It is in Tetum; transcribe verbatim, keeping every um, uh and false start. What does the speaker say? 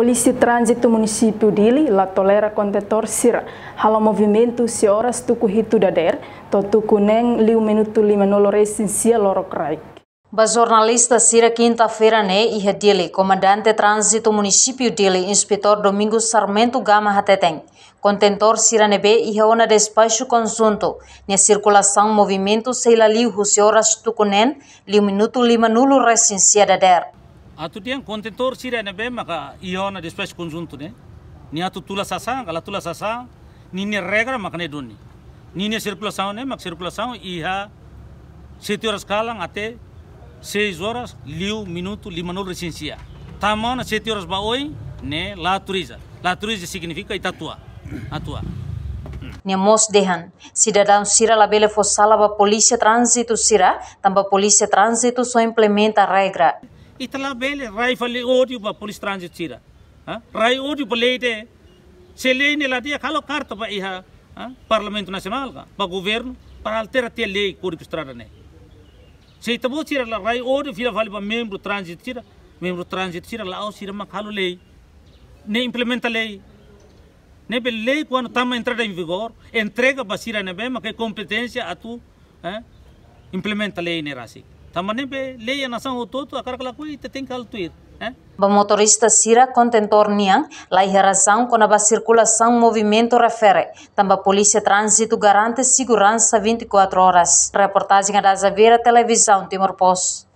Polísia Tránzitu Munisípiu Dili la tolera kontentór sira halo movimentu husi oras tuku hitu dadeer to'o tuku neen liu minutu lima nulu resin sia loron-karik. Ba jornalista sira kinta-feira ne'e iha Dili, Komandante Tránzitu Munisípiu Dili, Inspetór Domingos Sarmento Gama hateten, kontentór sira ne'ebé iha ona despaxu konjuntu, nia sirkulasaun movimentu sei la liu husi oras tuku neen liu minutu lima nulu resin sia dadeer. Atu dehan kontentór sira ne'ebé maka iha ona despaxu konjuntu ne'e, nia atu tula sasán ka la tula sasán, ninia regra maka ne'e duni. Ninia sirkulasaun ne'e mak sirkulasaun iha sete oras kalan até seis oras liu minutu lima nulu resin sia. Tama ona sete oras ba oin ne'e la autoriza. La autoriza signifika ita atu, atu. Nia mós dehan, sidadaun sira labele fó sala ba polísia tránzitu sira, tanba polísia tránzitu só implementa regra. Ita labele rai fali ódiu ba polísia tránzitu sira. Ha? Rai ódiu ba lei de'it. Se lei ne'e la di'ak, halo karta ba iha, ha, Parlamentu Nasionál ka, ba governu, para altera tiha lei Kódigu Estrada ne'e. Se ita-boot sira la rai ódiu fila fali ba membru tránzitu sira, membru tránzitu sira la'ós sira mak halo lei, ne'e implementa lei. Ne'ebé lei kuandu tama entrada em vigor, entrega ba sira ne'ebé mak iha kompeténsia atu, eh, implementa lei ne'e rasik. Tanba ne'ebé lei iha nasaun hotu-hotu, hakarak ka lakohi, ita tenke halo tuir, eh. Ba motorista sira, kontentór nian la iha razaun kona-ba sirkulasaun movimentu refere, tanba polísia tránzitu garante seguransa vinte e quatro horas. Reportajen Adaza Vieira, Televizaun Timor Post.